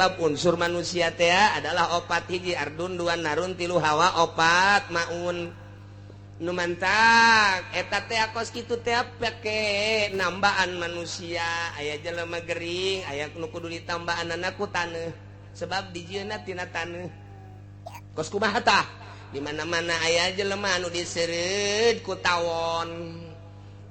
Bab unsur manusia teh adalah opat: hiji ardun, dua narun, tilu hawa, opat maun. Nu mantak eta teh kos kitu teh pake nambaan manusia. Aya jelema gering, aya nu kudu ditambaanana ku taneuh, sebab dijieunna tina taneuh. Kos kumaha tah? Di mana-mana aya jelema anu diseureud ku tawon,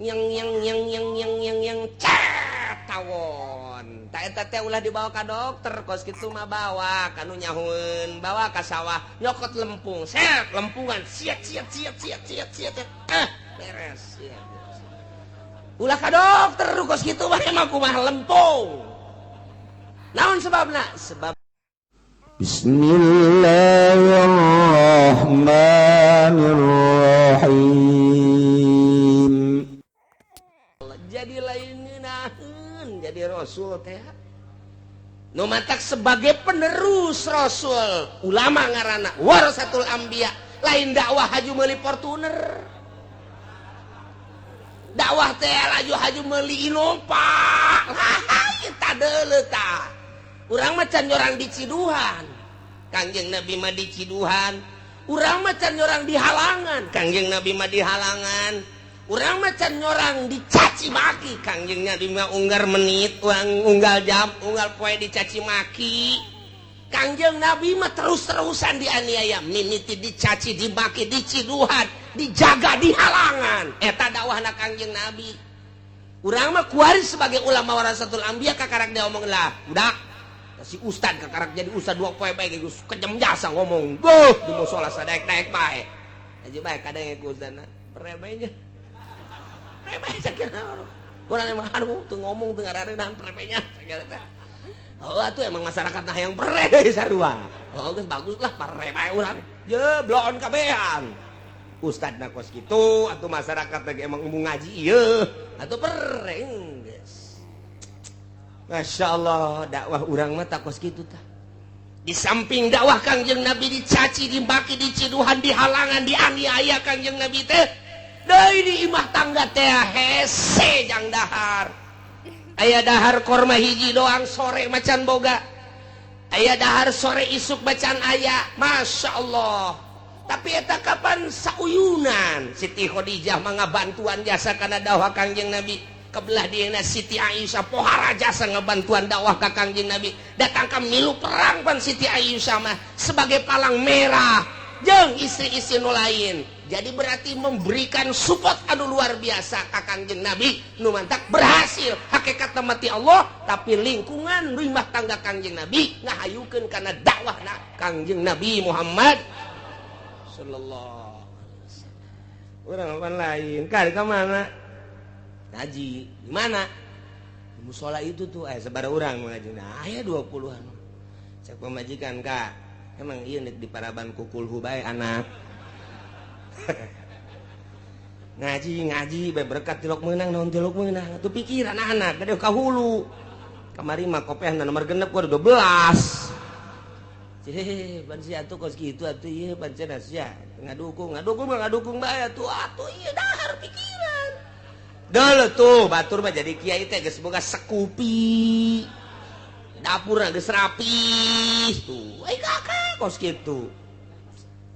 yang yang yang yang yang yang yang cat tawon. Tak, eta teh ulah dibawa ka dokter kos kitu mah, bawa ka nu nyahueun, bawa ka sawah, nyokot lempung, set lempungan, siat siat siat siat siat siat, eh beres siat. Ulah ka dokter kos kitu mah. Emang kumaha lempung? Naon sebabna? Sebab Bismillahirrahmanirrahim. Jadi lain ngeunaheun jadi rasul teh. Nu matak sebagai penerus rasul, ulama ngaranna warasatul anbiya, lain dakwah haju meuli Fortuner, dakwah teh laju haju meuli Innova. Tah, tah urang mah can orang diciduhan, Kangjeng Nabi mah diciduhan. Urang mah can orang dihalangan, Kangjeng Nabi mah dihalangan. Urang mah can orang dicaci maki, Kangjeng Nabi mah unggal menit, uang unggal jam, unggal poe dicaci maki. Kangjeng Nabi mah terus-terusan dianiaya, mimiti dicaci, dimaki, diciduhan, dijaga, dihalangan. Eta dakwahna Kangjeng Nabi. Urang mah kuari sebagai ulama warasatul anbiya kakarak dia omong lah budak si ustad, kakarak jadi ustad 2 poe bae geus kejam jasa ngomong. Duh, di musola sadaek-daek bae aja bae. Kadang ku ustadna prebenya prebe sakira urang emang aduh tuh ngomong teu ngarareunaan prebenya sakira teh. Oh, atuh emang masyarakat nah yang pre sarua. Oh, geus bagus lah pare bae urang. Je bloon kabehan. Ustadna kos kitu, atuh masyarakat lagi emang embung ngaji ieu. Atuh pereng geus. Masya Allah, dakwah urang mah tak kos kitu tah. Di samping dakwah Kangjeng Nabi dicaci, dimaki, diciduhan, dihalangan, dianiaya Kangjeng Nabi teh. Deui di imah tangga teh hese jang dahar. Aya dahar korma hiji doang, sore macan boga. Aya dahar sore, isuk macan aya. Masya Allah. Tapi eta kapan sauyunan Siti Khadijah mah ngabantuan jasa kana dakwah Kangjeng Nabi. Kebelah dieuna Siti Aisyah pohara jasa ngebantuan dakwah ka Kangjeng Nabi. Datang ka milu perang pan Siti Aisyah mah sebagai palang merah jeung istri-istri nu lain. Jadi berarti memberikan support anu luar biasa ka Kangjeng Nabi. Nu mantak berhasil hakikat mati Allah, tapi lingkungan rumah tangga Kangjeng Nabi ngahayukeun kana dakwahna Kangjeng Nabi Muhammad sallallahu alaihi wasallam. Urang apa lain kali ke mana ngaji di mana? Di musola itu tuh. Eh, sebar orang ngaji, nah aya 20-an. Cek pemajikan, "Kak, emang iya di paraban kukulhu bae anak ngaji ngaji bae berkat tilok menang." Naon tilok menang? Tuh pikiran anak gede ka hulu. Kamari mah kopehan nomor 6, gua 12. Cih, ban sia atuh kos kitu atuh ieu pan cenah sia ngadukung ngadukung mah ngadukung bae atuh atuh ieu dahar pikiran. Dulu tuh batur mah jadi kiai teh geus boga sekupi. Dapurna geus rapi tuh. Eh, kakak kos kitu.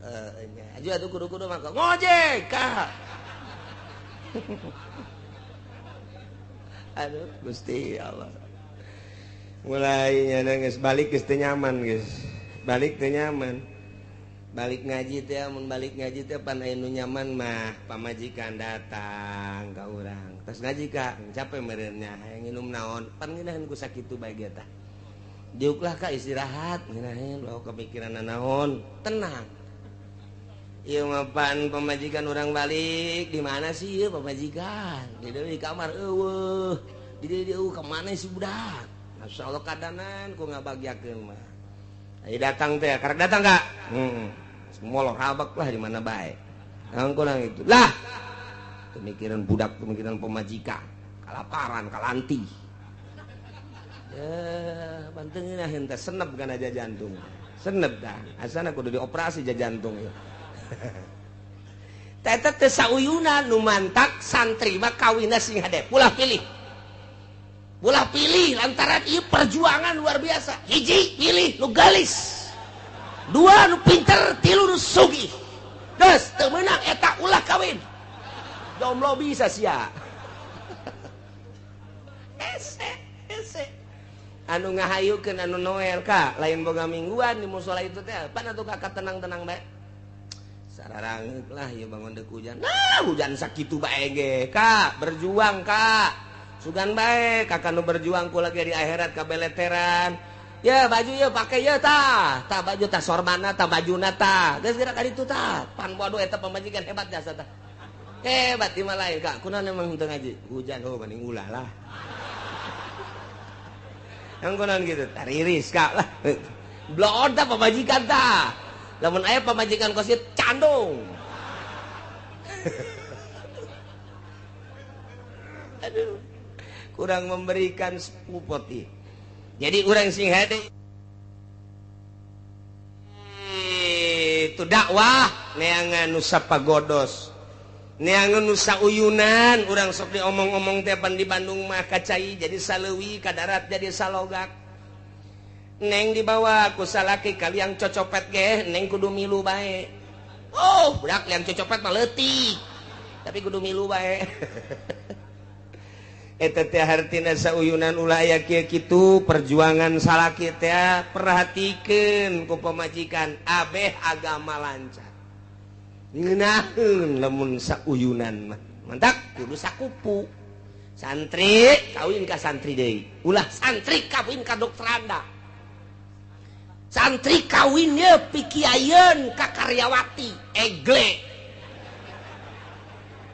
Eh, nya aja atuh kudu-kudu mah ngojek, Kak. Aduh, Gusti Allah. Mulai nya geus balik geus teu nyaman geus. Balik teu nyaman. Balik ngaji teh, mun balik ngaji teh pan aya nu nyaman mah pamajikan datang ka urang. "Tos ngaji, Kak, capek meureunnya, hayang nginum naon?" Pan ngeunaheun ku sakitu bae ge tah. Diuklah, Kak, istirahat ngeunaheun bawa kepikiran naon, tenang. Ieu mah pan pamajikan urang balik, di mana sih ieu pamajikan? Di dieu di kamar eueuh. Di dieu dieu ka mana si budak? Masya Allah kadanan ku ngabagiakeun mah. Ayo datang teh, karek datang, Kak. Molor habak lah di mana bae. Naon kurang itu. Lah. Pemikiran budak, pemikiran pemajikan, kalaparan, kalanti. Ya, bantengin teh senep kan aja jantung. Senep dah. Asana kudu dioperasi ja jantung ya. Teta teh sauyunan. Nu mantak santri mah kawinna sing hade. Ulah pilih. Ulah pilih lantaran ieu perjuangan luar biasa. Hiji pilih nu galis, dua nu pinter, tilu nu sugih. Geus teu meunang eta ulah kawin. Jomblo bisa sia. Ese ese. Anu ngahayukeun anu Noel ka lain boga mingguan di musala itu teh. Pan atuh kakak tenang-tenang bae. Sararangeuk lah ieu bangun deuk hujan. Nah, hujan sakitu bae ge. Kak, berjuang kak. Sugan bae kakak nu berjuang ku lagi di akhirat kabeleteran. Ya baju ya pakai ya tah. Tah baju tah sorbana tah bajuna tah. Geus geura ka ditu tah. Pan bodoh eta pamajikan hebat jasa tah. Hebat di mah lain kak. Kunaon emang henteu ngaji? Hujan oh mending ulah lah. Yang kunaon gitu tariris kak lah. Bloon tah pamajikan tah. Lamun aya pamajikan kos ieu candung. Aduh. Kurang memberikan spupoti. Jadi orang sing hade itu dakwah neangan nu sapagodos, neangan nu sauyunan. Urang sok diomong-omong teh pan di Bandung mah kacai jadi saleuwi, ka darat jadi salogak. Neng dibawa ku salaki kaliang cocopet ge, neng kudu milu bae. Oh, budak liang cocopet mah leutik. Tapi kudu milu bae. Eta teh hartina sauyunan ulah aya kieu kitu perjuangan salaki teh perhatikeun ku pamajikan abeh agama lancar. Ngeunaheun lamun sauyunan mah. Mantak kudu sakupu. Santri kawin ka santri deui. Ulah santri kawin ka dokteranda. Santri kawin ye pikiayeun ka karyawati egle.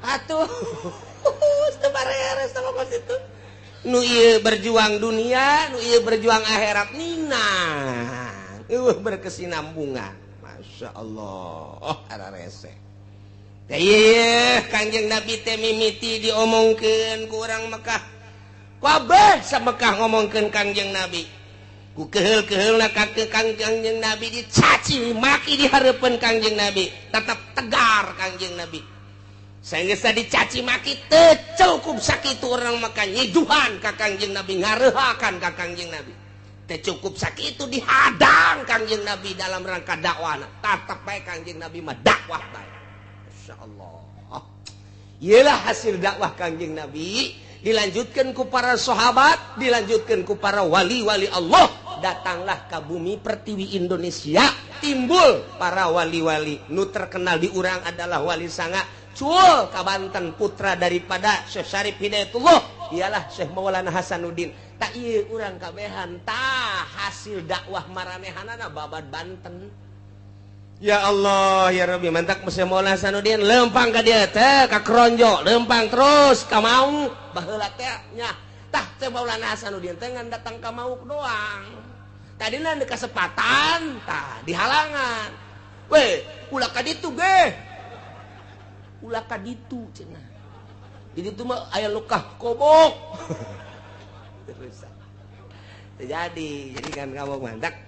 Atuh nu ieu berjuang dunia, nu ieu berjuang akhirat nina. Berkesinambungan. Masya Allah. Oh, ararese. Teh ieu Kangjeng Nabi teh mimiti diomongkeun ku urang Mekah. Kabeh sa Mekah ngomongkeun Kangjeng Nabi. Ku keheul-keheulna ka Kangjeng Nabi dicaci maki di hareupeun Kangjeng Nabi, tetap tegar Kangjeng Nabi. Sehingga dicaci maki teu cukup sakitu orang maka nyiduhan ka Kangjeng Nabi, ngarehakan ka Kangjeng Nabi. Teu cukup sakitu dihadang Kangjeng Nabi dalam rangka dakwahna. Tetep bae Kangjeng Nabi mah dakwah bae. Masyaallah. Iyalah hasil dakwah Kangjeng Nabi dilanjutkan ku para sahabat, dilanjutkan ku para wali-wali Allah. Datanglah ke bumi pertiwi Indonesia, timbul para wali-wali. Nu terkenal di urang adalah wali sanga Cul ka Banten, putra daripada Syekh Syarif Hidayatullah, ialah Syekh Maulana Hasanuddin. Tak ieu urang kabehan tah hasil dakwah maranehanana babad Banten. Ya Allah ya Rabbi, mantak Syekh Maulana Hasanuddin lempang ka dieu teh ka Kronjo, lempang terus ka Mauk baheula teh nya. Tah Syekh Maulana Hasanuddin teh ngan datang ka Mauk doang. Tadina di kasempatan tah dihalangan. Weh, ulah ka ditu ge. Ulah ka ditu cenah. Di ditu mah aya lukah kobok. Terus terjadi, jadi kan kamu mantak.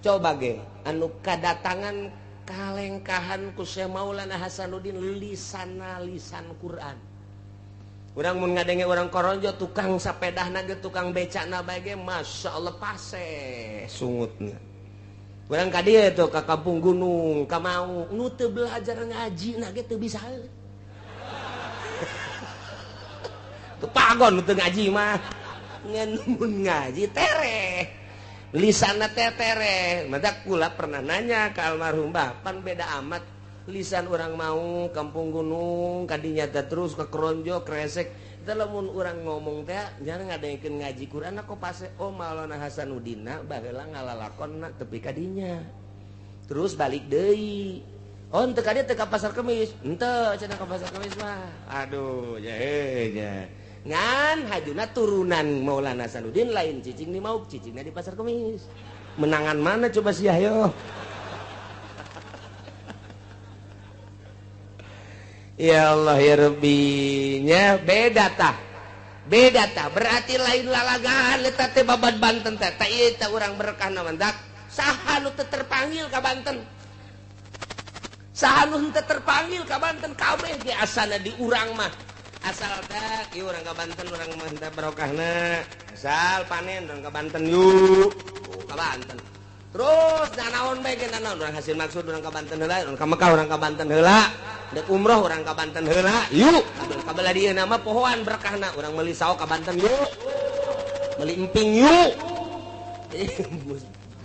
Coba ge anu kadatangan kalengkahan ku Syekh Maulana Hasanuddin lisana lisan Quran. Urang mun ngadenge urang Koronjo tukang sapedahna ge tukang becakna bae ge masyaallah paseh sungutna. Urang ka dieu tuh ka kampung gunung, ka Mauk, nu teu belajar ngaji na ge teu bisa. Teu pagon nu teu ngaji mah. Ngan mun ngaji tereh. Lisanna teh tereh. Matak kula pernah nanya ka almarhum Bah, pan beda amat lisan urang Mauk, kampung gunung, kadinya teh terus ka Kronjo, Kresek. Teh lamun urang ngomong teh jangan ngadengkeun ngaji Quran kok pase oh Maulana Hasanuddin baheula ngalalakonna tepi ka dinya. Terus balik deui. Oh henteu ka dieu teh ka Pasar Kemis. Henteu cenah ka Pasar Kemis mah. Aduh nya nya. Ngan hajuna turunan Maulana Hasanuddin lain cicing di Mauk, cicingna di Pasar Kemis. Menangan mana coba sia yo? Ya Allah ya Rabbi nya beda tah. Beda tah berarti lain lalagaan eta teh babad Banten teh. Tah ieu teh urang berkahna mandak. Saha nu teu terpanggil ka Banten? Saha nu teu terpanggil ka Banten kabeh ge asana di urang mah. Asal tak ieu urang ka Banten, urang mah barokahna. Asal panen urang ka Banten yuk. Oh, ka Banten. Terus naon bae ge naon urang hasil maksud urang ka Banten heula, urang ka Mekah urang ka Banten heula. Dek umroh urang ka Banten heula. Yuk, ka belah dieu mah pohoan berkahna, urang meuli saok ka Banten yuk. Meuli emping yuk.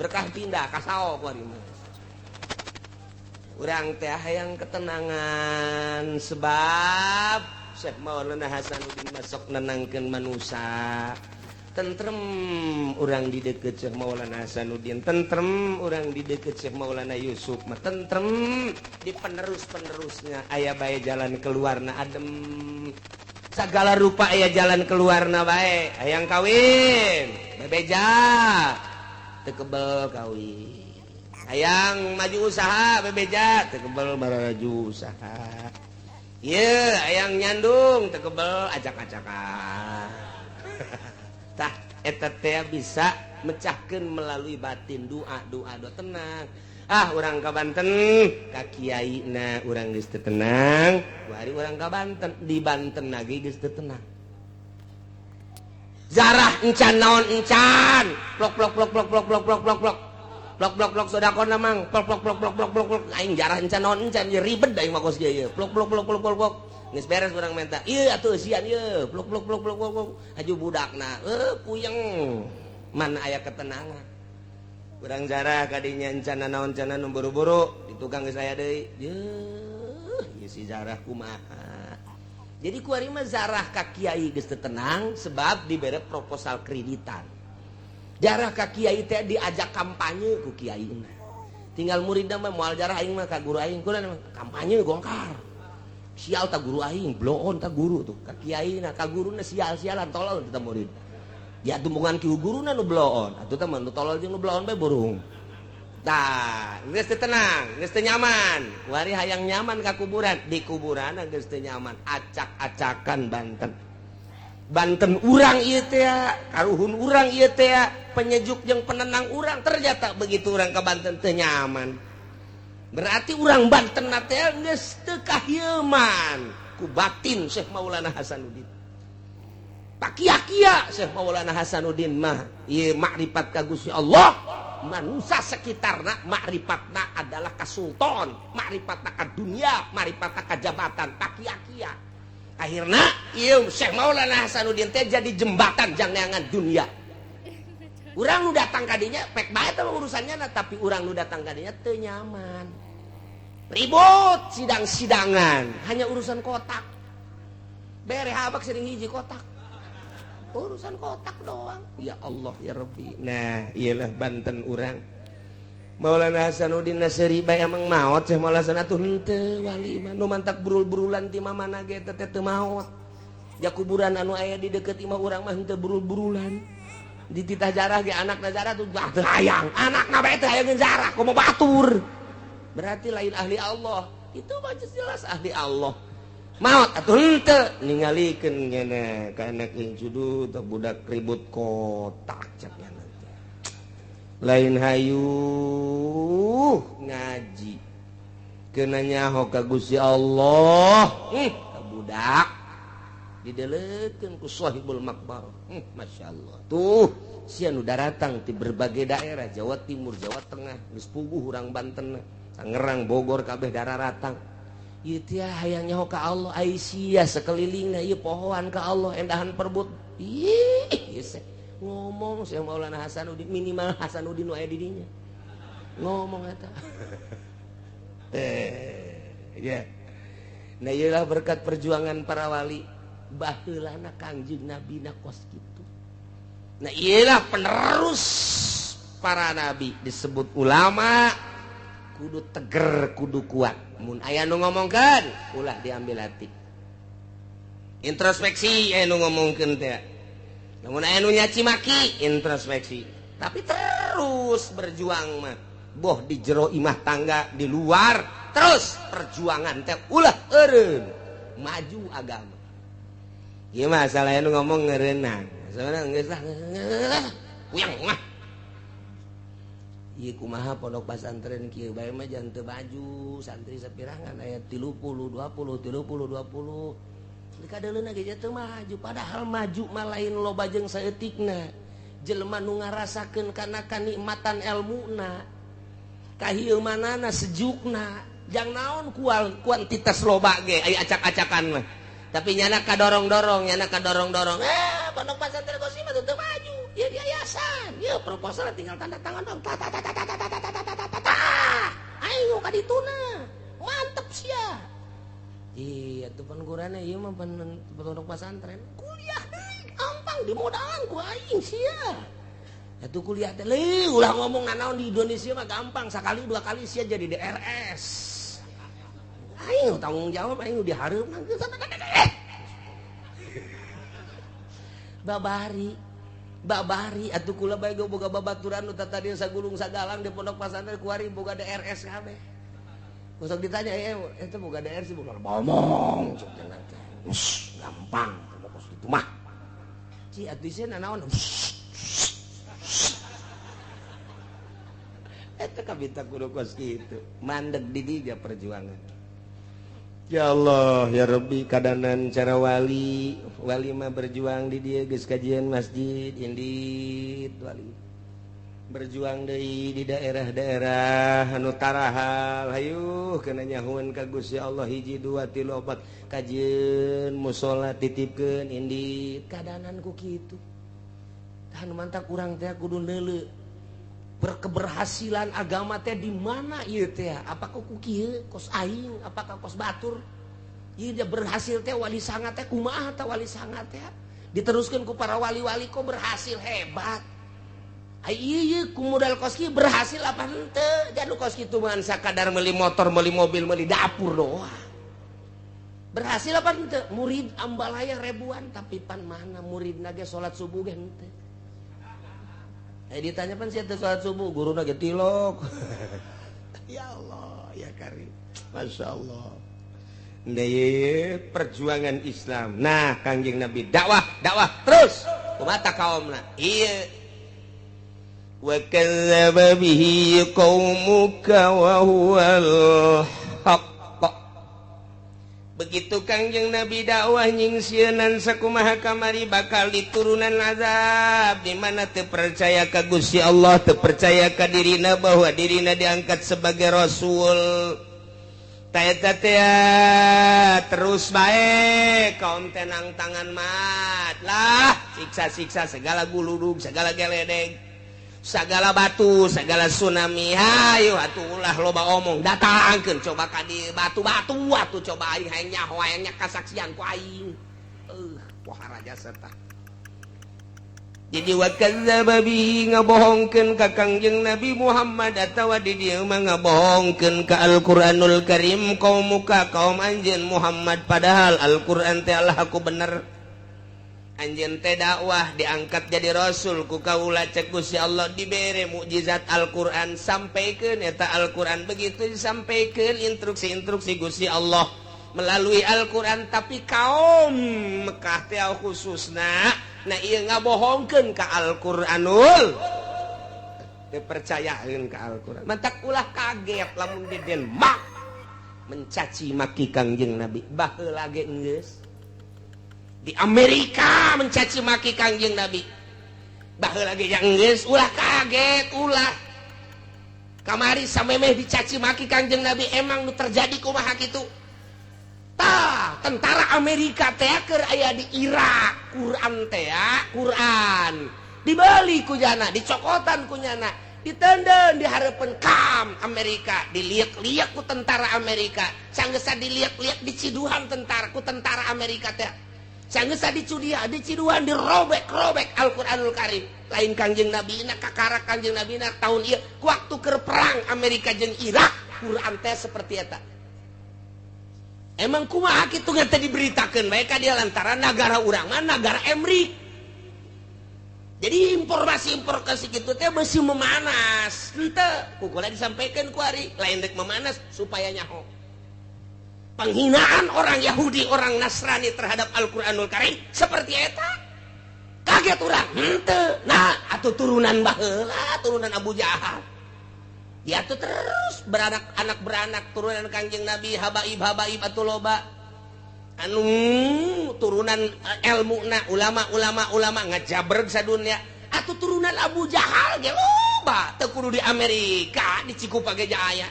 Berkah pindah ka saok kuari mah. Urang teh hayang ketenangan sebab Syekh Maulana Hasanuddin masuk nenangkeun manusia. Tentrem urang di deket Syekh Maulana Hasanuddin, tentrem urang di deket Syekh Maulana Yusuf mah tentrem di penerus-penerusnya aya bae jalan keluarna adem. Segala rupa aya jalan keluarna bae. Hayang kawin, bebeja teu kebel kawin. Hayang maju usaha, bebeja teu kebel baraju usaha. Ieu hayang nyandung teu kebel acak-acakan. Tah eta teh bisa mecahkeun melalui batin doa doa doa tenang. Ah urang ka Banten ka kiaina urang geus teu tenang, hari urang ka Banten di Banten lagi geus teu tenang. Zarah encan naon encan. Plok plok plok plok plok plok plok plok plok. Plok plok plok sodakona mang. Plok plok plok plok plok plok plok. Aing jarah encan naon encan ieu ribet aing mah kos ieu. Plok plok plok plok plok plok. Geus beres urang menta. Ieu atuh eusian ieu. Plok plok plok plok plok. Haju budakna puyeng. Mana aya ketenangan. Urang jarah kadinya encan naon encan nu buru-buru di tukang geus aya deui. Yeuh, ieu si jarah kumaha. Jadi kuari mah zarah ka kiai geus teu tenang sebab dibere proposal kreditan. Jarah ka kiai teh diajak kampanye ku kiai. Tinggal muridna mah moal jarah aing mah ka guru aing kunaon kampanye gongkar. Sial ta guru aing, bloon ta guru tuh ka kiai na ka guruna sial-sialan tolol teh murid. Ya tumpungan ki guruna nu bloon, atuh teh mah nu tolol jeung nu bloon bae burung. Tah, geus teu tenang, geus teu nyaman. Kuari hayang nyaman ka kuburan, di kuburan geus teu nyaman, acak-acakan Banten. Banten urang ieu teh, karuhun urang ieu teh, penyejuk jeung penenang urang, ternyata begitu urang ka Banten teu nyaman. Berarti urang Banten teh geus teu kahieuman ku batin Syekh Maulana Hasanuddin. Pakia-kia Syekh Maulana Hasanuddin mah ieu makrifat ka Gusti Allah. Manusia sekitarna makrifatna adalah kasultan, makrifatna ka dunia, makrifatna ka jabatan, pakia-kia. Akhirna ieu Syekh Maulana Hasanuddin teh jadi jembatan jang neangan dunia. Urang nu datang ka dinya pek bae teh urusannya na, tapi urang nu datang ka dinya teu nyaman. Ribut sidang-sidangan, hanya urusan kotak. Bere habak sering hiji kotak. Urusan kotak doang. Ya Allah ya Rabbi. Nah, iyalah Banten urang. Maulana Hasanuddin Nasri bae emang maot Syekh Maulana Hasan atuh henteu wali mah nu mantak burul-burulan ti mamana ge teh teu maot. Ja kuburan anu aya di deukeut imah urang mah henteu burul-burulan. Dititah jarah ge anakna jarah tuh teu hayang. Anakna bae teu hayang jarah komo batur. Berarti lain ahli Allah. Itu mah jelas ahli Allah. Maot atuh henteu ningalikeun ngene ka anak incudu teh budak ribut kotak cek nya. Lain hayu ngaji kena nyaho ka Gusti Allah ka budak didelekeun ku sahibul makbar. Masya Allah tuh sia nu daratang ti berbagai daerah Jawa Timur, Jawa Tengah geus puguh urang Banten, Tangerang, Bogor kabeh dararatang. Ieu teh hayang nyaho ka Allah ai sia sakelilingna ieu pohoan ka Allah endahan perbut. Ih ieu ngomong Syekh Maulana Hasanuddin minimal Hasanuddin nu aya di dinya ngomong eta. Ya. Nah ieulah berkat perjuangan para wali baheulana Kangjeng Nabi na kos kitu. Nah ieulah penerus para nabi disebut ulama kudu teger kudu kuat. Mun aya nu ngomongkeun ulah diambil hati. Introspeksi aya nu ngomongkeun teh. Namun aya nu nyaci maki introspeksi, tapi terus berjuang mah boh di jero imah tangga di luar terus perjuangan teh ulah eureun maju agama. Ieu mah salah nu ngomong ngeureunang. Masalahna geus lah puyeng mah. Ieu kumaha pondok pasantren kieu bae mah jangan teu baju santri sapirangan aya 30 20 30 20. Dikadeuleuna ge teu maju, padahal maju mah lain loba jeung saeutikna. Jelema nu ngarasakeun kana kanikmatan elmuna, kahieumanana sejukna, jang naon kuantitas loba ge aya acak-acakan mah. Tapi nyana kadorong-dorong, nyana kadorong-dorong. Pondok pesantren Qosim mah teu maju. Ieu yayasan, ieu proposal tinggal tanda tangan dong. Ta ta ta ta ta ta ta ta ta ta ta. Ayo ka dituna. Mantep sia. Iya, tuh pan gurana ieu mah pondok pesantren. Kuliah deui gampang dimodalan ku aing sia. Atuh kuliah teh leuh ulah ngomong nanaon di Indonesia mah gampang, sakali dua kali sia jadi DRS. Aing tanggung jawab aing dihareup. Babari babari atuh kula bae boga babaturan nu tadi sagulung sagalang di pondok pesantren kuari boga DRS kabeh. Kosok ditanya eta boga DRS boga ngomong cek teh. Gampang kos kitu mah. Ci atuh sieun naon? Eta kabita kudu kos kitu. Mandeg di dinya perjuangan. Ya Allah ya Rabbi kadanan cara wali wali mah berjuang di dia geus kajian masjid indit wali berjuang deui di daerah-daerah anu tarahal hayuh kana nyahueun ka Gusti Allah hiji dua tilu opat kajieun musala titipkeun indit kadanan ku kitu tah nu mantak urang teh kudu neuleu berkeberhasilan agama teh di mana ieu teh? Apakah ku kieu kos aing, apakah kos batur? Ieu dia berhasil teh wali sanga teh kumaha teh wali sanga teh? Diteruskeun ku para wali-wali kok berhasil hebat. Ai ieu ku modal kos kieu berhasil apa henteu? Jadu kos kitu mah sakadar meuli motor, meuli mobil, meuli dapur doang. Berhasil apa henteu? Murid ambalaya ribuan tapi pan mana muridna ge salat subuh ge henteu. Ditanya pan sia teh salat subuh guruna ge tilok. Ya Allah ya Karim. Masya Allah. Nah, perjuangan Islam. Nah, Kangjeng Nabi dakwah, dakwah terus. Kumaha kaomna? Ieu. Wa kadzdzaba bihi qaumuka wa huwal haqq. Begitu Kangjeng Nabi dakwah nyingsieunan sakumaha kamari bakal diturunan azab di mana teu percaya ka Gusti Allah, teu percaya ka dirina bahwa dirina diangkat sebagai rasul. Ta eta teh terus bae kaum tenang tangan mat lah siksa-siksa segala guludug, segala geledeg, segala batu, segala tsunami. Hayu atuh ulah loba omong, datangkeun coba ka di batu-batu atuh coba aing hayang nyaho hayang kasaksian ku aing. Pohara jasa tah. Jadi wa kadzdzaba bihi ngabohongkeun ka Kangjeng Nabi Muhammad atawa di dieu mah ngabohongkeun ka Al-Qur'anul Karim kaum muka kaum anjeun Muhammad padahal Al-Qur'an teh Allah aku bener. Anjeun teh dakwah diangkat jadi rasul ku kaula cek Gusti Allah dibere mukjizat Al-Qur'an sampaikeun eta Al-Qur'an begitu disampaikeun instruksi-instruksi Gusti Allah melalui Al-Qur'an tapi kaum Mekah teh khususna nah ieu ngabohongkeun ka Al-Qur'anul teu percayaeun ka Al-Qur'an mantak ulah kaget lamun di Denmark mencaci maki Kangjeng Nabi baheula ge geus di Amerika mencaci maki Kangjeng Nabi baheula ge geus ulah kaget ulah kamari samemeh dicaci maki Kangjeng Nabi emang nu terjadi kumaha kitu tah tentara Amerika teh keur aya di Irak Quran teh Quran dibeli ku jana dicokotan ku nyana ditenden di hareupeun kam Amerika diliak-liak ku tentara Amerika sanggeus diliak-liak diciduhan tentara ku tentara Amerika teh sanggeus dicudia diciduhan dirobek-robek Al-Qur'anul Karim lain Kangjeng Nabi na kakara Kangjeng Nabi na tahun ieu waktu keur perang Amerika jeung Irak Quran teh seperti eta. Emang kumaha kitu teh diberitakeun bae ka dia lantaran nagara urang mah nagara Emrik. Jadi informasi-informasi kitu teh beusi memanas. Henteu ku kula disampaikeun ku ari lain rek memanas supaya nyaho. Penghinaan orang Yahudi, orang Nasrani terhadap Al-Qur'anul Karim seperti eta. Kaget urang henteu. Nah, atuh turunan baheula, turunan Abu Jahal. Dia tuh terus beranak anak beranak turunan Kangjeng Nabi habaib habaib atuh loba. Anu turunan ilmuna ulama-ulama ulama ngajabreg sadunya. Atuh turunan Abu Jahal ge loba, teu kudu di Amerika, di Cikupa ge aya.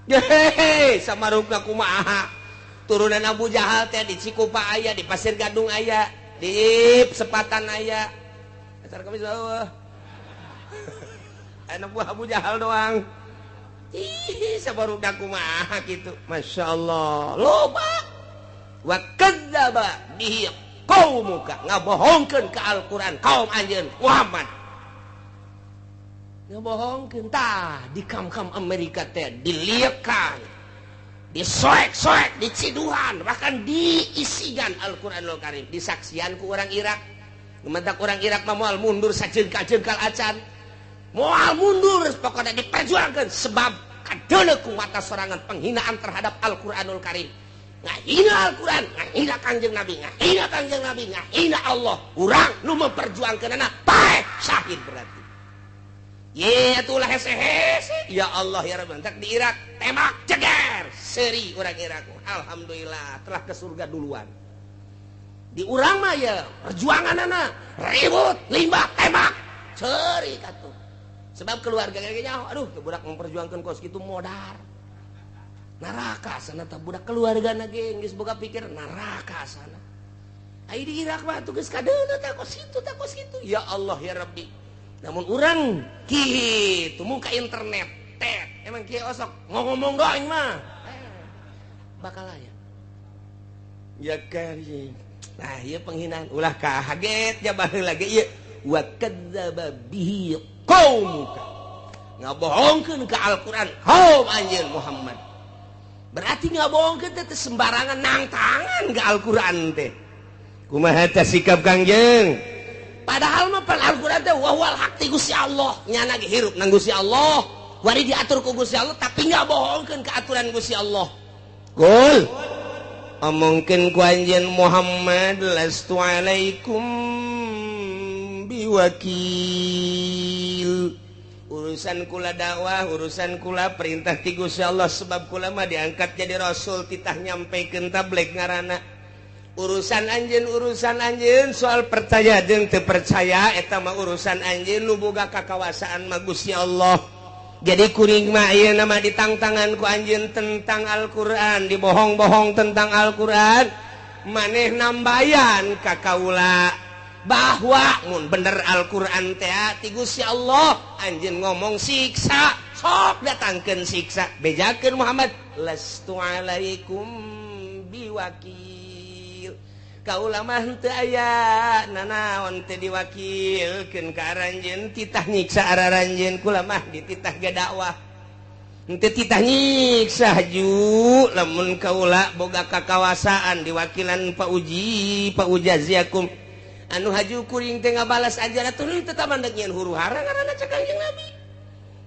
Hehehe, samarupna kumaha? Turunan Abu Jahal teh di Cikupa aya, di Pasir Gadung aya, di Sepatan aya. Asar kami bawah. Anak buah Abu Jahal doang. Ih, sabarupna kumaha kitu. Masya Allah, loba. Wa kadzdzaba bihi qaumuka, ngabohongkeun ka Al-Qur'an kaum anjeun Muhammad. Ngabohongkeun tah di kam-kam Amerika teh diliekan, disoek-soek, diciduhan, bahkan diisigan Al-Qur'anul Karim, disaksian ku orang Irak. Mentak orang Irak mah moal mundur sajengkal-jengkal acan. Moal mundur pokoknya diperjuangkan sebab kadeuleu ku mata sorangan penghinaan terhadap Al-Qur'anul Karim. Ngahina Al-Qur'an, ngahina Kangjeng Nabi, ngahina Kangjeng Nabi, ngahina Allah. Urang nu memperjuangkeunana paeh syahid berarti. Ye atulah hese-hese. Ya Allah ya Rabbi, entak di Irak tembak ceger seri orang Irak. Alhamdulillah telah ke surga duluan. Di urang mah ya perjuanganana ribut, limbah, tembak, seri katuh. Sebab keluarga kayaknya aduh tuh budak memperjuangkan kos gitu modar. Neraka sana tah budak keluarga na ge geus boga pikir neraka sana. Ai di Irak mah tuh geus kadeuleu tah kos kitu tah kos kitu. Ya Allah ya Rabbi. Namun urang kitu muka internet tet emang kieu osok ngomong doang mah. Bakal aya. Ya karim. Nah, ieu penghinaan ulah kaget ya baheula ge ieu wa kadzdzaba bihi qaumuka. Ngabohongkeun ka Al-Qur'an kaum anjeun Muhammad. Berarti ngabohongkeun teh sembarangan nangtangan ka Al-Qur'an teh. Kumaha teh sikap Kangjeng? Padahal mah pan Al-Qur'an teh wa huwal haq ti Gusti Allah. Nyana ge hirup nang Gusti Allah. Wari diatur ku Gusti Allah tapi ngabohongkeun ka aturan Gusti Allah. Gol. Omongkeun ku anjeun Muhammad lastu alaikum biwakil. Urusan kula dakwah, urusan kula perintah ti Gusti Allah sebab kula mah diangkat jadi rasul titah nyampekeun tabligh ngaranna. Urusan anjeun soal percaya jeung teu percaya eta mah urusan anjeun nu boga kakawasaan mah Gusti Allah. Jadi kuring mah ieu nama ditangtangan ku anjeun tentang Al-Qur'an, dibohong-bohong tentang Al-Qur'an, maneh nambayan ka kaula bahwa mun bener Al-Qur'an teh ti Gusti Allah, anjeun ngomong siksa, sok datangkeun siksa, bejakeun Muhammad lastu alaikum biwakil. Kaula mah henteu aya nanaon teh diwakilkeun ka aranjeun, titah nyiksa araranjeun, kula mah dititah ge dakwah. Henteu titah nyiksa haju lamun kaula boga kakawasaan diwakilan Pak Uji, Pak Ujaziakum. Anu haju kuring teh ngabalas aja atuh teu mandeg nyeun huru hara ngaranna cek Kangjeng Nabi.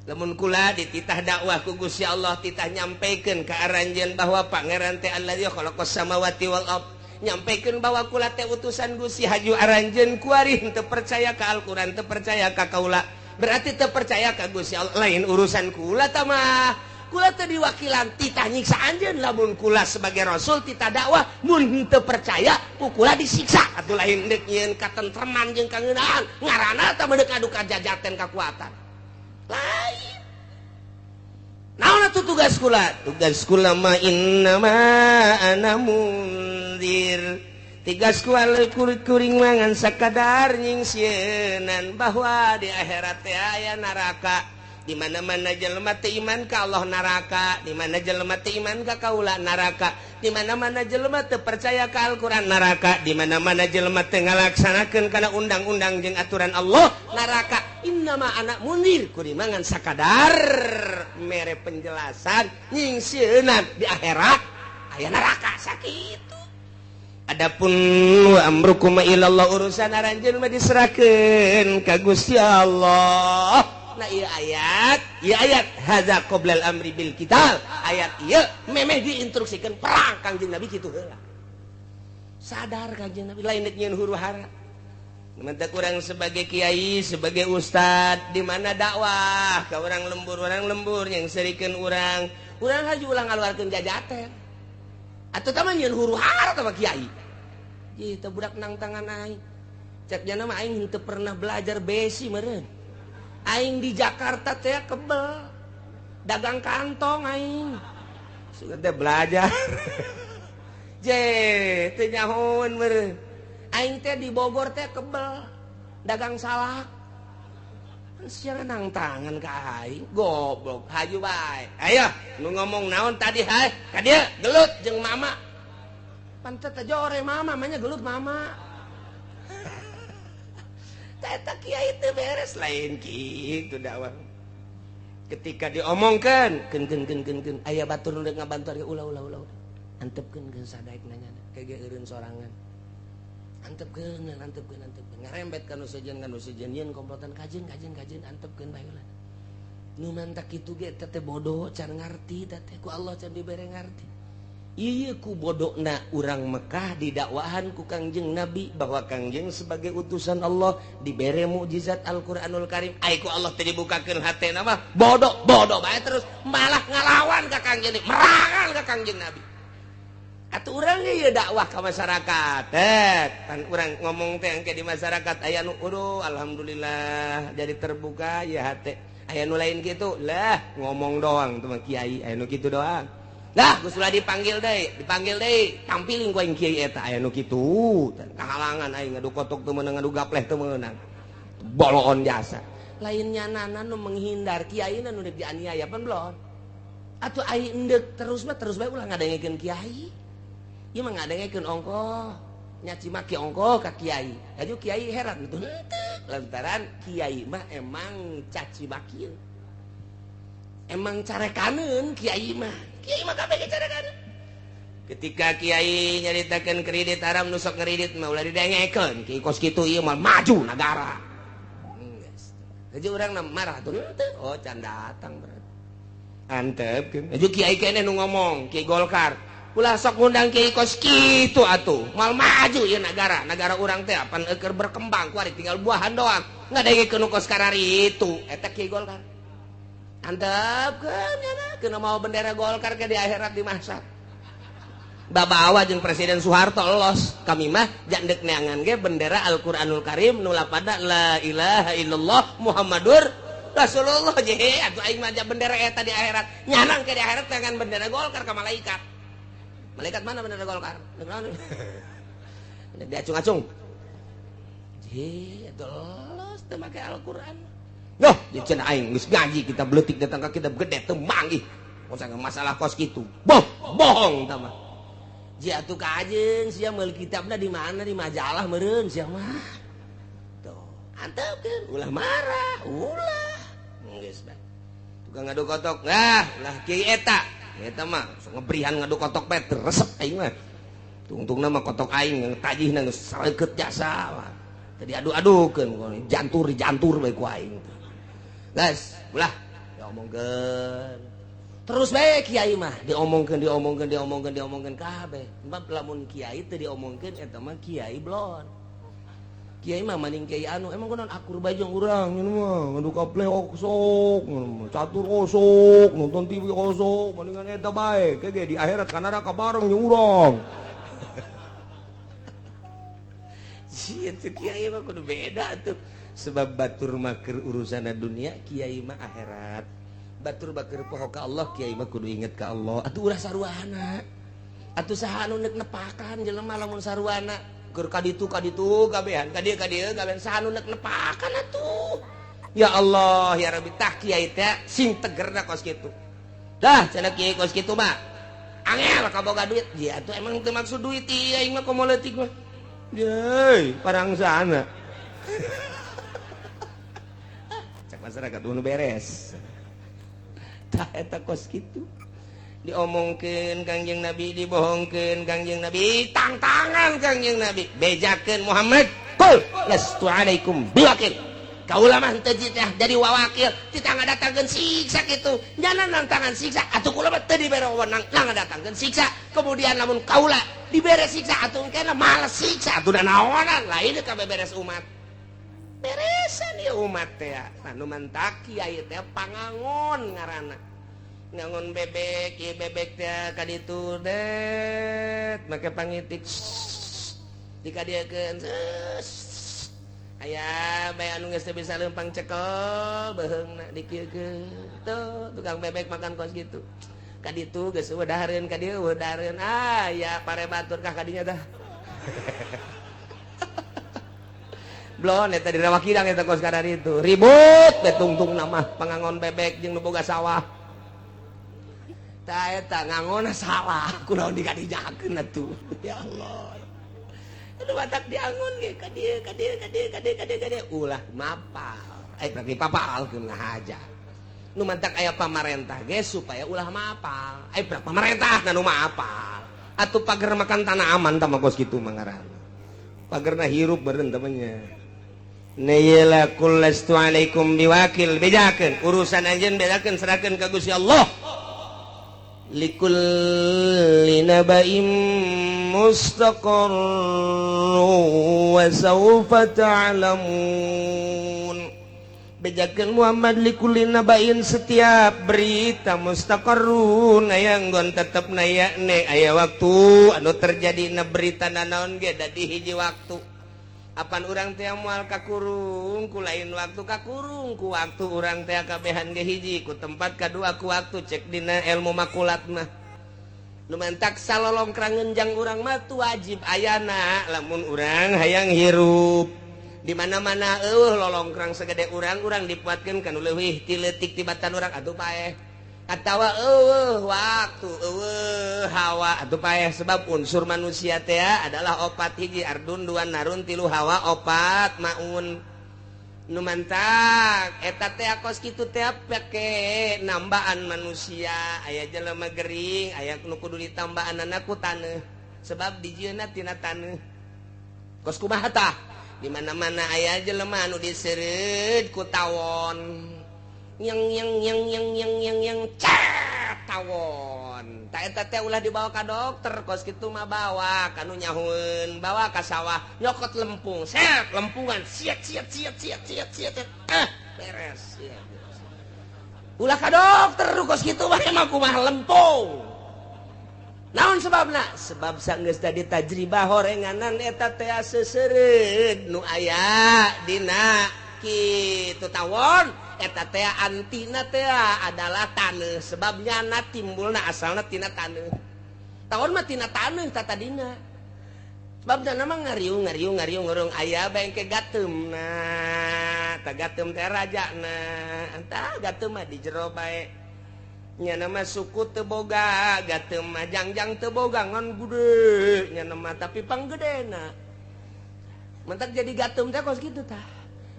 Lamun kula dititah dakwah ku Gusti Allah, titah nyampekeun ka aranjeun bahwa pangeran teh allazi khalaqas samawati wal ard. Nyampaikan bahwa kula teh utusan Gusti haju aranjeun kuari teu percaya ka Al-Qur'an, teu percaya ka kaula. Berarti teu percaya ka Gusti Allah, lain urusan kula tah mah. Kula teh diwakilan titah nyiksa anjeun lamun kula sebagai rasul titah dakwah mun teu percaya ku kula disiksa. Atuh lain deuk nyieun katentreman jeung kangeunaan ngaranna tah medeuk adu kajajaten kakuatan. Lain. Naon atuh tugas kula? Tugas kula mah innama ana mundzir. Tugas kula kuring mangan sakadar nyingsieunan bahwa di akhirat teh aya neraka. Di mana-mana jelema teu iman ka Allah neraka, di mana jelema teu iman ka kaula neraka, di mana-mana jelema teu percaya ka Al-Qur'an neraka, di mana-mana jelema teu ngalaksanakeun kana undang-undang jeung aturan Allah neraka. Innama ana mundzir, kuring mangan sakadar mere penjelasan nyingsieunan di akhirat aya neraka sakitu. Adapun wa amrukum ilallah, urusan aranjeun mah diserahkeun ka Gusti Allah. Nah ieu ayat hadza qoblal amri bil qital. Ayat ieu memeh diinstruksikeun perang Kangjeng Nabi kitu heula. Sadar Kangjeng Nabi lain deuk nyieun huru hara. Mentak urang sebagai kiai, sebagai ustad, di mana dakwah ka urang lembur yang serikeun urang, urang haju ulah ngaluarkeun jajaten. Atuh tah mah nyieun huru-hara tah mah kiai. Ieu teh budak nang tangan aing. Cek jana mah aing henteu pernah belajar besi meureun. Aing di Jakarta teh kebel. Dagang kantong aing. Sugan teh belajar. Je, teu nyahoeun meureun. Aing teh di Bogor teh kebel. Dagang salak. Sia nang tangan ka aing, goblok, haju bae. Ayo, nu ngomong naon tadi hai? Ka dieu gelut jeung mama. Pantet teh jore mama, manya gelut mama. Eta kiai teu beres lain kitu dakwah. Ketika diomongkeun, keun keun keun keun keun aya batur nu deuk ngabantu ulah ulah ulah. Antepkeun geus sadaek nanya kege eureun sorangan. Antepkeun antepkeun antepkeun ngarembet ka nu sejen yeun komplotan kajeun kajeun kajeun antepkeun bae ulah. Nu mantak kitu ge teh bodoh can ngarti teh ku Allah can dibere ngarti. Ieu ku bodokna urang Mekah didakwahan ku Kangjeng Nabi bahwa Kangjeng sebagai utusan Allah dibere mukjizat Al-Qur'anul Karim. Ai ku Allah teh dibukakeun hatena mah bodoh bodoh bae terus malah ngalawan ka Kangjeng, merangan ka Kangjeng Nabi. Atuh urang ge ieu dakwah ka masyarakat. Pan urang ngomong teh engke di masyarakat aya nu aduh alhamdulillah jadi terbuka ya hate. Aya nu lain kitu lah ngomong doang tuh mah kiai aya nu kitu doang. Lah geus ulah dipanggil deui, tampilin ku aing kiai eta aya nu kitu. Kahalangan aing ngadu kotok teu meunang ngadu gapleh teu meunang. Boloon jasa. Lain nyanana nu menghindar kiai nu deuk dianiaya pan belon. Atuh aing endek terus mah terus bae ulah ngadengekeun kiai. Ieu mah ngadengekeun ongkoh, nyaci maki ongkoh ka kiai. Aju kiai heran tuh henteu lantaran kiai mah emang caci maki. Emang carekaneun kiai mah. Kiai mah kabeh ge carekaneun. Ketika kiai nyaritakeun kredit haram nu sok ngredit mah ulah didengekeun. Kiai kos kitu ieu mah maju nagara. Geus. Haji urang marah tuh henteu. Oh can datang berarti. Antepkeun. Haji kiai keneh nu ngomong, Kiai Golkar. Ulah sok ngundang kiai kos kitu atuh. Moal maju ieu nagara. Nagara urang teh apan eueur berkembang kuari tinggal buahan doang. Ngadengekeun nu kos karari itu. Eta Kiai Golkar. Antepkeun nya kena mau bendera Golkar ke di akhirat di mahsyar. Babawa jeung Presiden Soeharto los. Kami mah jandek neangan ge bendera Al-Qur'anul Karim nu lapada la ilaha illallah Muhammadur Rasulullah je atuh aing mah bendera eta di akhirat. Nyanang ke di akhirat dengan bendera Golkar ka malaikat. Malaikat mana bendera Golkar? Diacung-acung. Je atuh los teu make Al-Qur'an. Yoh, cenah aing geus ngaji kita beletik datang ka kita gede teu manggih. Masalah kos kitu. Boh, bohong tah mah. Ji atuh kajeun sia meuli kitabna di mana di majalah meureun sia mah. Tuh, antepkeun ulah marah, ulah. Geus bae. Tukang ngadu kotok, nah, ulah kiai eta. Eta mah sok ngebrihan ngadu kotok bae resep aing mah. Tungtungna mah kotok aing tajihna geus sareukeut jasa mah. Tadi adu-adukeun jantur jantur bae ku aing. Guys, ulah diomongkeun. Terus bae kiai mah diomongkeun diomongkeun diomongkeun diomongkeun kabeh. Sebab lamun kiai teu diomongkeun eta mah kiai blon. Kiai mah maning kiai anu emang kunaon akur bae jeung urang nyeun mah ngadu kapleh osok, catur osok, nonton TV osok, mendingan eta bae. Kege di akhirat ka neraka bareng jeung urang. Sia teh kiai mah kudu beda tuh. Sebab batur mah keur urusanna dunia, kiai mah akhirat. Batur bakeur poho ka Allah, kiai mah kudu inget ka Allah. Atuh ulah saruana. Atuh saha anu neuk nepakan jelema lamun saruana. Keur ka ditu kabehan, ka dieu kabehan saha anu neuk nepakan atuh. Ya Allah, ya Rabbi, tah kiai teh sing tegerna kos kitu. Dah cenah kiai kos kitu mah. Angel kaboga duit. Ya atuh emang teu maksud duit ieu aing mah komo leutik mah. Yeay, parangsana. Cak masyarakat nu beres. Tah eta kos kitu. Diomongkeun Kangjeng Nabi, dibohongkeun Kangjeng Nabi, tangtangan Kangjeng Nabi, bejakeun Muhammad, qul lastu alaikum biwakil. Kaula mah henteu jadi wawakil, tita ngadatangkeun siksa kitu. Nyana nantangan siksa, atuh kula mah teu dibere wewenang ngadatangkeun siksa. Kemudian lamun kaula dibere siksa atuh engkena males siksa atuh naonan lain kabeh beres umat. Beresan ieu umat teh. Anu mantak kiai teh pangangon ngaranna. Ngangon bebek, ieu bebek teh ka ditu det, make pangitik. Dikadieukeun. Aya bae anu geus teu bisa leumpang cekel beuheungna dikieukeun. Tuh, tukang bebek makan kos kitu. Ka ditu geus eueuh dahareun, ka dieu eueuh dahareun. Ah, ya pare batur kah kadinya tah. Blon eta di Rawa Kidang eta kos kadar itu. Ribut teh tungtung nama pangangon bebek jeung nu boga sawah. Tah eta ngangonna salah, kunaon dikadijakeun atuh. Ya Allah. Aduh batak diangon ge ka dieu ka dieu ka dieu ka dieu ka dieu ka dieu ulah mapal. Eh berarti papalkeun ngahaja. Nu mantak aya pamarentah ge supaya ulah mapal. Eh berarti pamarentah nu mapal. Atuh pager makan tanah aman tah mah kos kitu mah ngaranna. Pagerna hirup beureun temannya. Neyela kullastu alaikum biwakil, bejakeun urusan anjeun bejakeun serahkeun ka Gusti Allah. Likulli naba'in mustaqarrun wa sawfa ta'lamun. Bejakeun Muhammad likulli naba'in setiap berita mustaqarrun aya nggon tetep naya ne aya waktu anu terjadi na berita nanaon ge da di hiji waktu. Apan urang teh moal kakurung ku lain waktu kakurung ku waktu urang teh kabehan ge hiji ku tempat kadua ku waktu cek dina ilmu makulat mah. Nu mantak salolongkrang ngenjang urang mah tu wajib ayana lamun urang hayang hirup. Di mana-mana eueuh lolongkrang segede urang urang dipuatkeun kana leuwih ti leutik tibatan urang atuh paeh. Atawa eueuh waktu eueuh hawa atuh paeh sebab unsur manusia teh adalah opat hiji ardun dua narun tilu hawa opat maun. Nu mantak eta teh kos kitu teh pake nambaan manusia aya jelema gering aya nu kudu ditambaanana ku taneuh sebab dijieunna tina taneuh. Kos kumaha tah? Di mana-mana aya jelema anu diseureud ku tawon. Yang yang yang yang yang yang yang cat tawon. Ta eta teh ulah dibawa ka dokter kos kitu mah bawa ka nu nyahueun, bawa ka sawah nyokot lempung, set lempungan, siat siat siat siat siat siat. Beres. Siat. Ulah ka dokter kos kitu mah emang kumaha lempung. Naon sebabna? Sebab sanggeus tadi tajribah horenganan eta teh seseureud nu aya dina kitu tawon eta teh antina teh adalah taneuh sebab nyana timbulna asalna tina taneuh. Tawon mah tina taneuh tah tadina. Sebab nyana mah ngariung ngariung ngariung ngurung aya bengke gateumna. Tah gateum teh rajana. Tah gateum mah di jero bae. Nyana mah suku teu boga, gateum mah jangjang teu boga ngan gede nyana mah tapi panggedena. Mentak jadi gateum teh kos kitu tah.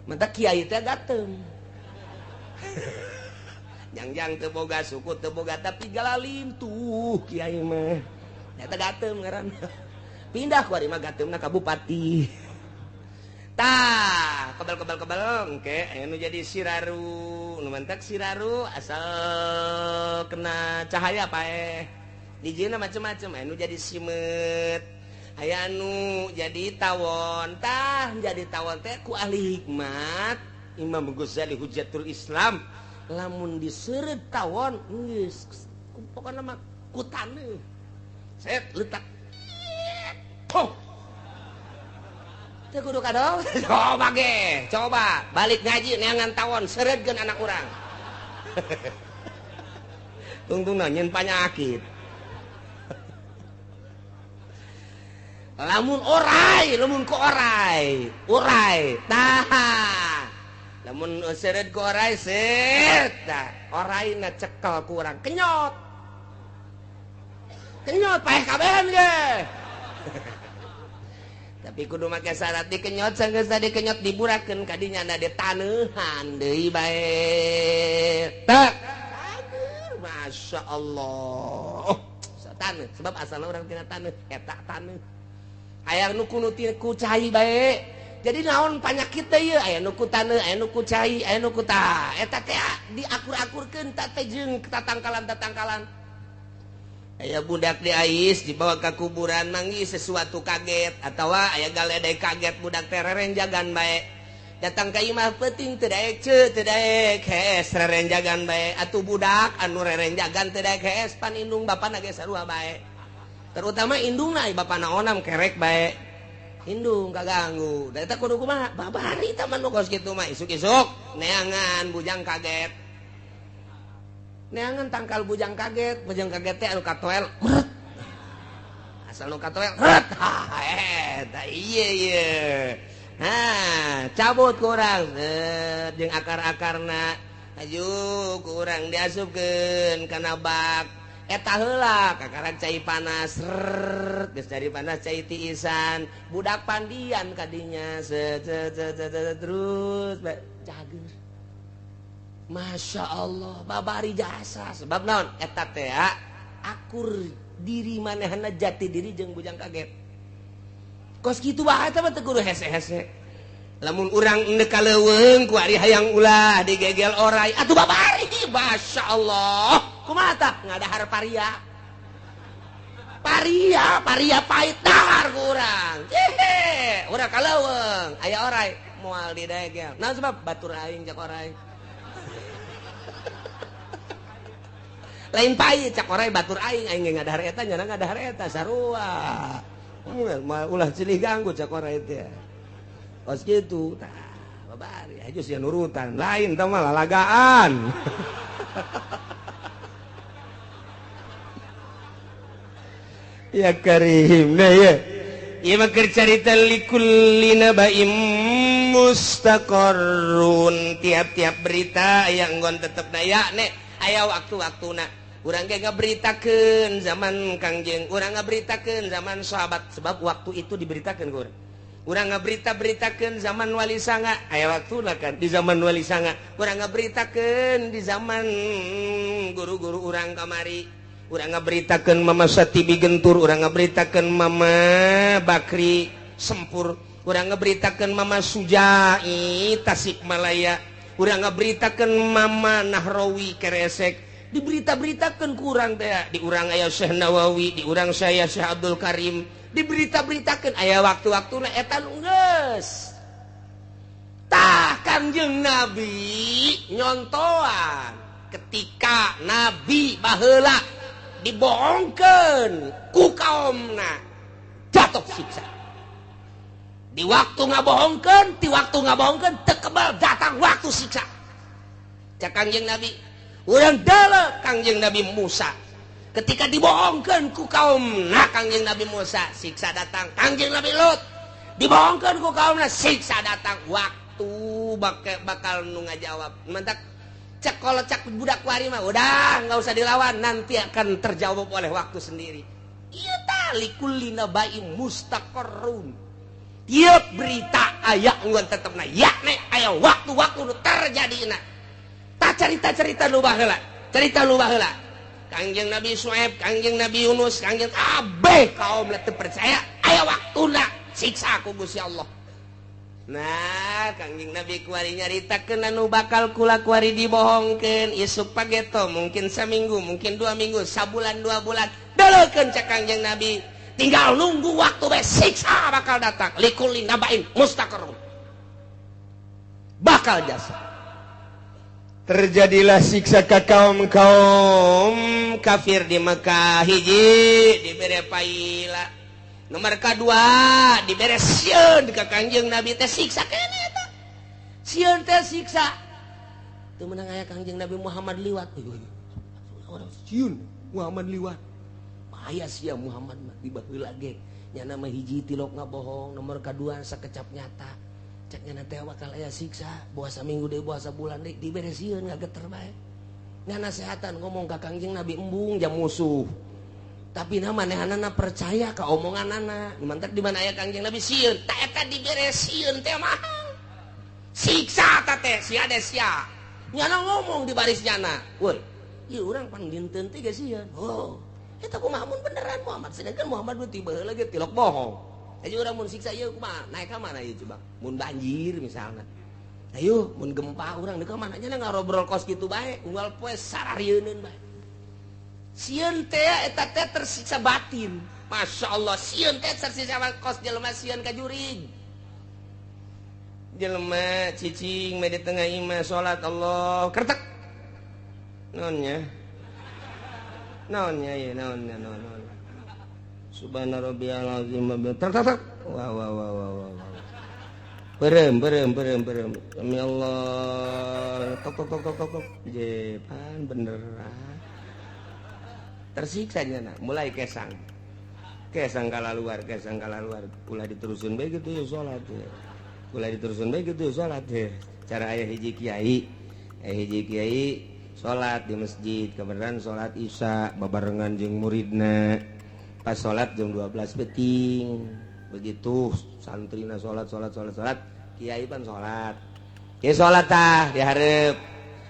Mentak kiai teh gateum. Jangjang teu boga, suku teu boga tapi galalim tuh kiai mah. Eta gateum ngaranna. Pindah ku ari mah gateumna ka bupati. Tah, kebel-kebel-kebel engke aya nu jadi siraru, nu mantak siraru asal kena cahaya paeh. Dijieunna macem-macem, aya nu jadi simeut, aya nu jadi tawon. Tah, jadi tawon teh ku ahli hikmat Imam Ghazali Hujjatul Islam lamun diseureut tawon geus pokona mah ku taneuh. Set letak. Poh. Teu kudu kadol. Coba ge, coba balik ngaji neangan tawon seureutkeun anak urang. Tungtungna nyeun panyakit. Lamun orai, lamun ku orai, urai, tah. Lamun seureut ku orai set, tah oraina cekel ku urang kenyot. Kenyot paeh kabehan ge. Tapi kudu make syarat dikenyot sanggeus tadi kenyot diburakeun ka dinya na ditaneuhan deui bae. Tak. Masya Allah. Taneuh sebab asalna urang tina taneuh eta taneuh. Aya nu kudu ku cai bae. Jadi naon panyakit teh ieu aya nu ku taneuh, aya nu ku cai, aya nu ku tah. Eta teh diakur-akurkeun ta teh jeung tatangkalan-tatangkalan. Aya budak di ais dibawa ke kuburan manggih sesuatu kaget atawa aya galedai kaget budak teh rerenjagan bae. Datang ka imah peuting teu daek ceu teu daek hees rerenjagan bae. Atuh budak anu rerenjagan teu daek hees pan indung bapana ge sarua bae. Terutama indungna bapana onam kerek bae. Indung kaganggu. Da eta kudu kumaha? Babari tah mah nu kos kitu mah isuk-isuk neangan bujang kaget. Neangan tangkal bujang kaget teh anu katoel meret. Asal nu katoel ret. Ha eta ieu ieu. Nah, cabut kurang jeung akar-akarna aju kurang diasupkeun kana bak. Eta heula kakaran cai panas rrrt, geus cai panas cai tiisan budak pandian kadinya set set set terus cager. Masya Allah babari jasa sebab naon eta teh akur diri manehna jati diri jeung bujang kaget. Kos kitu bae eta mah teu kudu hese-hese. Lamun urang endek ka leuweung ku ari hayang ulah digegel orai atuh babari Masya Allah. Kumaha tah ngadahar paria. Paria, paria pahit dahar ku urang. Jehe, urang ka leuweung aya orai moal didegel. Naon sebab batur aing cak orai. Lain pahit cak orai batur aing, aing ge ngadahar eta nyana ngadahar eta sarua. Ulah silih ganggu cak orai teh. Kos kitu tah babari aju sia nurutan lain tah mah lalagaan. Ya karim nah ya. Ieu mah keur carita likulli nabaim mustaqarrun. Tiap-tiap berita aya enggon tetepna ya nek aya waktu-waktuna. Urang ge ngaberitakeun zaman Kangjeng, urang ngaberitakeun zaman sahabat sebab waktu itu diberitakeun ku urang. Urang ngaberita-beritakeun zaman Wali Sanga, aya waktuna kan di zaman Wali Sanga. Urang ngaberitakeun di zaman guru-guru urang kamari. Urang ngaberitakeun Mama Satibi Gentur, urang ngaberitakeun Mama Bakri Sempur, urang ngaberitakeun Mama Sujai Tasikmalaya, urang ngaberitakeun Mama Nahrawi Keresek. Diberita-beritakeun ku urang teh, di urang aya Syekh Nawawi, di urang saya Syekh Abdul Karim, diberita-beritakeun aya waktu-waktuna eta nu geus. Tah Kangjeng Nabi nyontoan ketika Nabi baheula dibohongkeun ku kaumna jatuh siksa. Di waktu ngabohongkeun, di waktu ngabohongkeun teu kebal datang waktu siksa. Cak Kangjeng Nabi, urang deuleu Kangjeng Nabi Musa. Ketika dibohongkeun ku kaumna Kangjeng Nabi Musa, siksa datang. Kangjeng Nabi Lut dibohongkeun ku kaumna, siksa datang. Waktu bakal nu ngajawab. Mantak cek kalau cek budak wari mah udah nggak usah dilawan, nanti akan terjawab oleh waktu sendiri. Iya tali kulina bayi mustaqarrun. Tiap berita aya enggon tetepna ya nek aya waktu-waktu nu terjadi na. Tak cerita-cerita nu baheula, cerita nu baheula. Kangjeng Nabi Su'aib, Kangjeng Nabi Yunus, Kangjeng kabeh kaum teu percaya aya waktuna siksa ku Gusti Allah. Nah, Kangjeng Nabi kuari nyaritakeun anu bakal kula kuari dibohongkeun isuk pageto, mungkin saminggu, mungkin 2 minggu, sabulan 2 bulan. Deleukeun cek Kangjeng Nabi, tinggal nunggu waktu bae siksa bakal datang. Likulli nabain mustaqarrun. Bakal jasa. Terjadilah siksa ka kaum-kaum kafir di Mekah hiji dibere paila. Nomor kedua dibere sieun ka Kangjeng Nabi teh siksa keneh eta. Sieun teh siksa. Teu meunang aya Kangjeng Nabi Muhammad liwat. Orang sieun Muhammad liwat. Bahaya sia Muhammad mah di baheula ge. Nya mah hiji tilok ngabohong, nomor kadua sakecap nyata. Cek nya teh bakal aya siksa, boa saminggu deui boa sabulan deui dibere sieun ngageter bae. Nganasehatan ngomong ka Kangjeng Nabi embung jam musuh. Tapi na manehanana percaya ka omonganana. Mantak di mana aya Kangjeng Nabi sieun, ta eta dibere sieun teh mah. Siksa ta teh sia de sia. Nyana ngomong di baris nyana. Woi, ieu urang pan dinten teh ge sieun. Oh, eta kumaha mun beneran Muhammad, sedangkan Muhammad nu tiba heula ge tilok bohong. Ayo urang mun siksa ieu kumaha? Naik ka mana ieu coba? Mun banjir misalna. Ayo mun gempa urang deuk ka mana nya ngarobrol kos kitu bae, unggal poe sararieun bae. Sieun teh eta teh tersiksa batin. Masya Allah, sieun teh tersiksa kos jelema sieun ka jurig. Jelema cicing di tengah imah salat, Allah kertek. Naonnya? Naonnya ya, naonnya, naon, naon. Subhana rabbiyal azim tek tek tek. Wah wah wah wah wah. Berem berem berem berem. Demi Allah. Tok tok tok tok tok tok. Jepan beneran. Tersiksa nya, mulai kesang. Kesang kala luar, kesang kala luar. Ulah diterusin bae gitu ya salat ya. Ulah diterusin bae gitu ya salat ya. Cara aya hiji kiai, aya hiji kiai salat di masjid, kebenaran salat Isya babarengan jeung muridna. Pas salat jam 12 peuting. Begitu santrina salat salat salat salat, kiai pan salat. Kiai salat tah dihareup.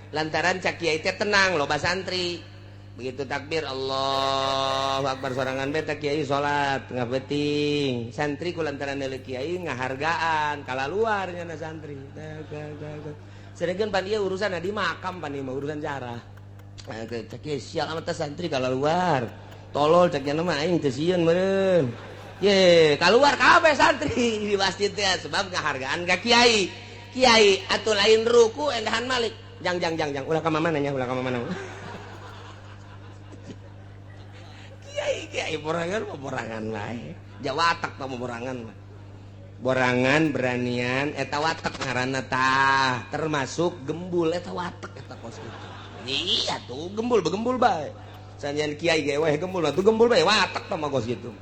Lantaran cak kiai teh tenang loba santri. Begitu takbir Allahu Akbar sorangan beta kiai salat tengah peuting. Santri ku lantaran deuleu kiai ngahargaan kala luar nya santri. Sedangkan pan ieu urusan di makam, pan ieu mah urusan jarah. Cak kiai sial amat santri kala luar. Tolol cak nya mah aing teu sieun meureun. Ye, keluar kabeh santri di masjid teh sebab ngahargaan ka kiai. Kiai atuh lain ruku endahan malik. Jang jang jang jang ulah ka mana nya, ulah ka mana. Kiai kiai borangan mah borangan wae. Jawatak tah borangan mah. Borangan beranian eta watek ngaranna tah, termasuk gembul eta watek eta kos kitu. Iya tuh gembul begembul bae. Sanjan kiai ge weh gembul atuh gembul bae watek tah mah kos kitu.